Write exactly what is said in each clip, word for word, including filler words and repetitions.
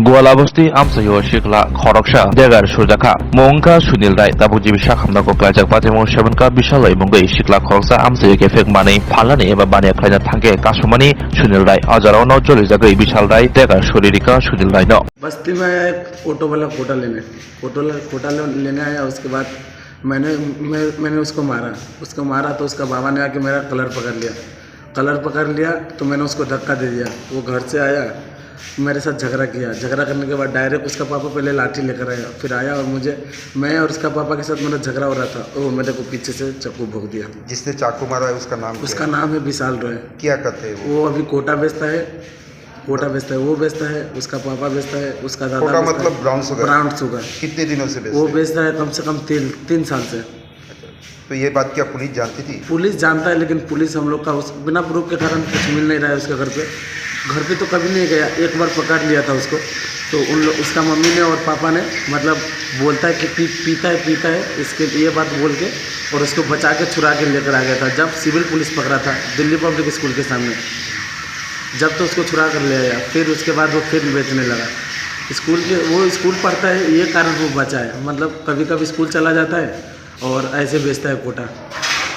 Gwalabosti amchaio sikla khoroksa degar surjakha. Mung wngkha Sunil Rai, tabuk G B sak hamna kok klaijak patimung seven ka Bisal Rai mungwi sikla khoroksa amchaio kephek manwi phalnani eba baniya khlaina thangkhe kasumani Sunil Rai. O jorao no jolijagwi Bisal Rai degar suri rikha Sunil Rai no. बस्ती में आया एक ऑटो वाला कोटा लेने, ऑटो ला-, कोटा ले-, लेने आया। उसके बाद मैंने, मैं, मैंने उसको मारा। उसको मारा तो उसका बाबा ने आके मेरा कलर पकड़ लिया। कलर पकड़ लिया तो मैंने उसको धक्का दे दिया। वो घर से आया, मेरे साथ झगड़ा किया। झगड़ा करने के बाद डायरेक्ट उसका पापा पहले लाठी लेकर आया, फिर आया और मुझे, मैं और उसका पापा के साथ मेरा झगड़ा हो रहा था, वो मेरे को पीछे से चाकू भोंक दिया। जिसने चाकू मारा है, उसका नाम क्या उसका है? नाम है विशाल रॉय। क्या करते हैं वो? वो अभी कोटा बेचता है, कोटा बेचता है, वो बेचता है, उसका पापा बेचता है, उसका दादा कोटा बेचता मतलब है। Brown sugar? Brown sugar. कितने दिनों से बेचते वो हैं? बेचता है कम से कम तीन, तीन साल से। अच्छा, तो ये बात क्या पुलिस जानती थी? पुलिस जानता है, लेकिन पुलिस हम लोग का उस, बिना प्रूफ के कारण कुछ मिल नहीं रहा है उसके घर पे। घर पे तो कभी नहीं गया, एक बार पकड़ लिया था उसको। तो उन लोग, उसका मम्मी ने और पापा ने, मतलब, बोलता है कि पी-, पीता है, पीता है, इसके, ये बात बोल के और उसको बचा के, छुड़ा के लेकर आ गया था। जब सिविल पुलिस पकड़ा था, दिल्ली पब्लिक स्कूल के सामने, जब तो उसको छुड़ा कर ले आया, फिर उसके बाद वो फिर बेचने लगा। स्कूल के, वो स्कूल पढ़ता है, ये कारण वो बचा है। मतलब, कभी-कभी स्कूल चला जाता है और ऐसे बेचता है कोटा।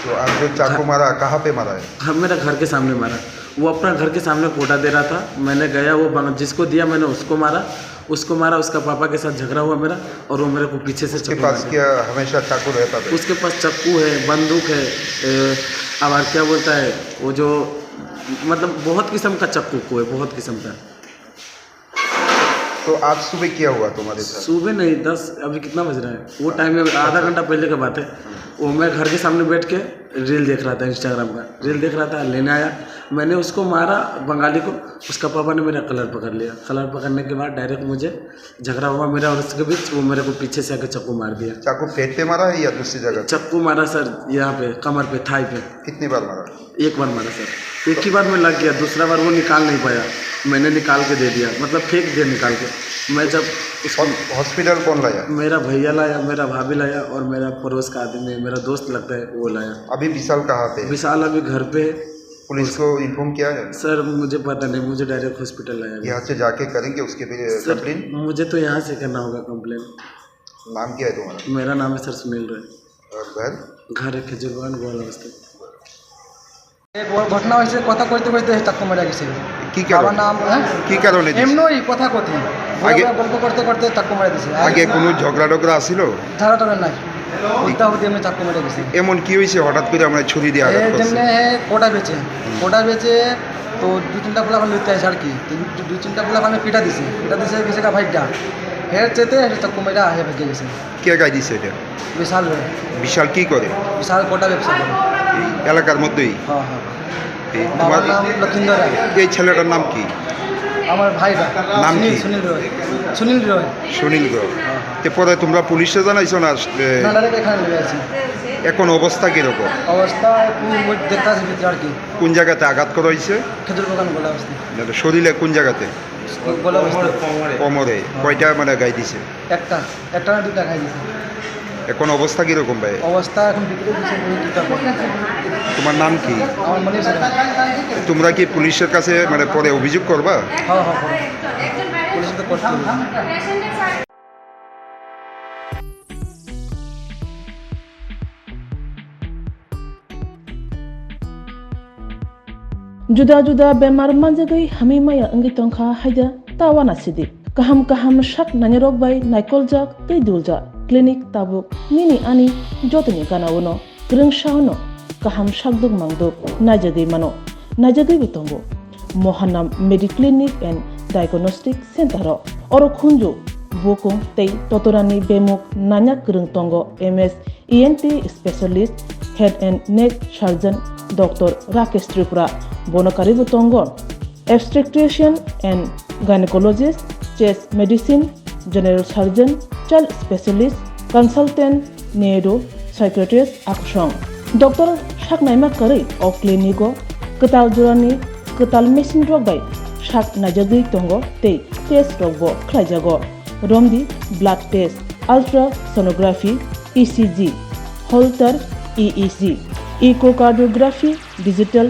तो आप जो चाकू हाँ। मारा, कहाँ पे मारा है? हाँ, मेरा घर के सामने मारा। वो अपना घर के सामने कोटा दे रहा था, मैंने गया, वो बंग-, जिसको दिया मैंने उसको मारा, उसको मारा, उसका पापा के साथ झगड़ा हुआ मेरा और वो मेरे को पीछे से उसके चाकू पास मार दिया। क्या हमेशा चाकू रहता था? उसके पास चाकू है, बंदूक है, ए, और क्या बोलता है, वो जो, मतलब, बहुत किस्म का चाकू को है, बहुत किस्म का। तो आज सुबह क्या हुआ तुम्हारे साथ? सुबह नहीं, दस, अभी कितना बज रहा है? वो टाइम में आधा अच्छा। घंटा पहले की बात है। वो मैं घर के सामने बैठ के रील देख रहा था, Instagram का रील देख रहा था, लेने आया। मैंने उसको मारा, बंगाली को, उसका पापा ने मेरा कलर पकड़ लिया। कलर पकड़ने के बाद डायरेक्ट मुझे झगड़ा हुआ मेरा और उसके बीच, वो मेरे को पीछे से आके चाकू मार दिया। चाकू पेट पे मारा है या दूसरी जगह पे? चाकू मारा सर, यहाँ पे, कमर पे, थाई पे। कितनी बार मारा? एक बार मारा सर, एक ही बार में लग गया, दूसरा बार वो निकाल नहीं पाया, मैंने निकाल के दे दिया, मतलब फेंक दिया निकाल के। मैं जब उसको हॉस-, हॉस्पिटल कौन लाया? मेरा भैया लाया, मेरा भाभी लाया और मेरा पड़ोस का आदमी, मेरा दोस्त लगता है, वो लाया। अभी विशाल कहाँ पे है? विशाल अभी घर पे है। पुलिस को इन्फॉर्म किया है? सर, मुझे पता नहीं, मुझे डायरेक्ट हॉस्पिटल लाया गया। यहाँ से जाके करेंगे उसके पे सर, कंप्लेन? मुझे तो यहाँ से करना होगा कंप्लेन। नाम क्या है तुम्हारा? मेरा नाम है सर सुनील रॉय। और घर? घर है खजूर बागान, गोवाला बस्ती। এই ঘ-, ঘটনা হয়েছে, কথা কইতে কইতে চাকু মারা গেছে। কি কারণে? বাবার নাম, হ্যাঁ? কি কারণে দিছে? এমনই কথা কথা। আগে বলে বলে গল্প করতে করতে চাকু মারা দিছে। আর আগে কোনো ঝগড়া টগড়া আছিল? ঝগড়া টগড়া নাই। হুদ্দা হুদ্দি এমনি চাকু মারা গেছে। এমন কি হয়েছে হঠাৎ করে আমরা ছুরি দিয়ে এ আঘাত করছে? যেমনি হে কোটা বেচে। হুম। কোটা বেচে তো দুই তিনটা পোলাপান লইতে আসে আর কি। তো দু-, দুই তিনটা পোলাপানে পিটা দিছে। পিটা দিছে গেছে গা ভাইগা। হের চেতে হের চাকু মারা হে ভাগি গেছে। কে গাই দিছে এটা? বিশাল ভাই। বিশাল কি করে? বিশাল কোটা ব্যবসা করে। এই এলাকার মধ্যেই? হ্যাঁ, হ্যাঁ। এই বাবার তোমার নাম লক্ষিন্দর রায়। এই ছেলেটার নাম কি? আমার ভাইটা। নাম সুনীল, কি? সুনীল রয়। সুনীল রয়। সুনীল রয়। হ্যাঁ, হ্যাঁ। তে পরে তোমরা পুলিশে জানাইছো না? এ, না, ডাইরেক্ট এখানে নিয়ে আসি। এখন অবস্থা কিরকম? অবস্থা একটু ওই দেখতে আসি ভিতরে আর কি। কোন জায়গাতে আঘাত করা হয়েছে? খেজুর বাগান গলা অবস্থা। মানে শরীরে কোন জায়গাতে? গলা অবস্থা। কোমরে। হ্যাঁ। কয়টা মানে গাই দিছে? একটা, একটা না দুইটা খাই দিছে। এখন অবস্থা কিরকম ভাই? অবস্থা এখন ভিতরে কিছু নেই, কি করবো? তোমার নাম কি? আমার মনির সাথে। তোমরা কি পুলিশের কাছে মানে পরে অভিযোগ করবা? হ্যাঁ, হ্যাঁ, করবো। পুলিশে তো করতে হবে। Juda juda bemar manjagwi hamwi maya wngwi tongkha haida ta uanasidi. Kaham kaham sak nainarok bai naikoljak tei duljak clinic tabuk nini ani jotoni gana-o no kwrwngsa-o no kaham sakduk mangduk naijagwi mano, naijagwibo tongo. Mohanam Mediclinic and Diagnostic Center-o oro khunju, bukung tei totorani bemuk nanya kwrwng tongo M S E N T specialist, head and neck surgeon Doctor Rakesh Tripura, bono karwibo tongo obstetrician and gynecologist, chest medicine, general surgeon, child specialist, consultant, neuro, psychiatrist, akusong. Doctor saknaima kwrwi o clinic-o kwtal jorani kwtal machine rok bai sak naijagwi tongo tei test rokbo khlaijago. Romdi blood test, ultrasonography, E C G, Holter E E G, echocardiography, digital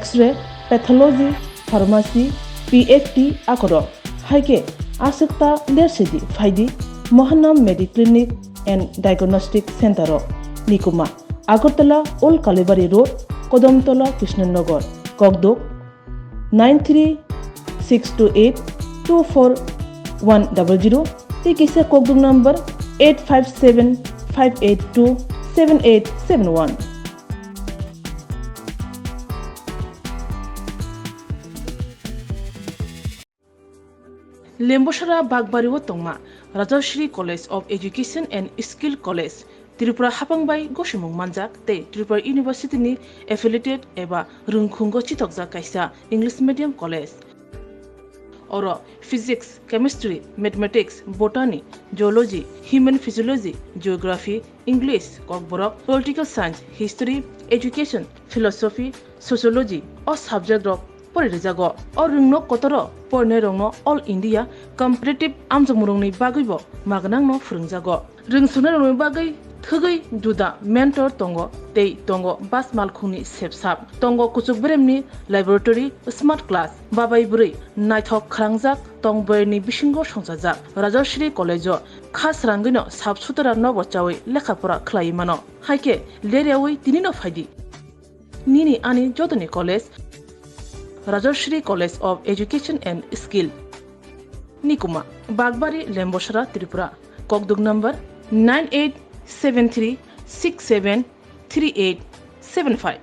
X-ray, pathology, pharmacy, P F T akorok. Hai khe Aswk ta ler sidi phaidi Mahanam Mediclinic and Diagnostic Center o, Nikuma, Agartala Old Kalibari Road, Kodomtola, Krishnanagar, Kokduk, nine three six two eight two four one double zero, tei kisa Kokduk number eight five seven five eight two seven eight seven one. Lembosara Bagbari o tongma Rajashri College of Education and Skill College, Tripura hapang bai gosimung manjak tei Tripura University ni affiliated eba rwngkhungo chitokjak kaisa English medium college. Oro Physics, Chemistry, Mathematics, Botany, Zoology, Human Physiology, Geography, English, Kokborok, Political Science, History, Education, Philosophy, Sociology o subject rok pori rijago. O rwngno kotoro porinai rokno All India Competitive amjokmung rokni bagwibo magnangno phwrwngjago. Rwngsuknai rokni bagwi thwgwi juda mentor tongo tei tongo bas malkhungni sepsap, tongo kuchuk beremni laboratory, smart class, babai bwrwi naithok khwrangjak tong bwrwini bisingo songchajak. Rajashri College o kha srangwino sap sutara nobo chawi lekha pora khlaiwi mano. Haikhe leryawi tinino phaidi. Nini ani jotoni college, Rajashri College of Education and Skill. Nikuma, Bagbari, Lembosara, Tripura. Kokduk number nine eight seven three six seven three eight seven five.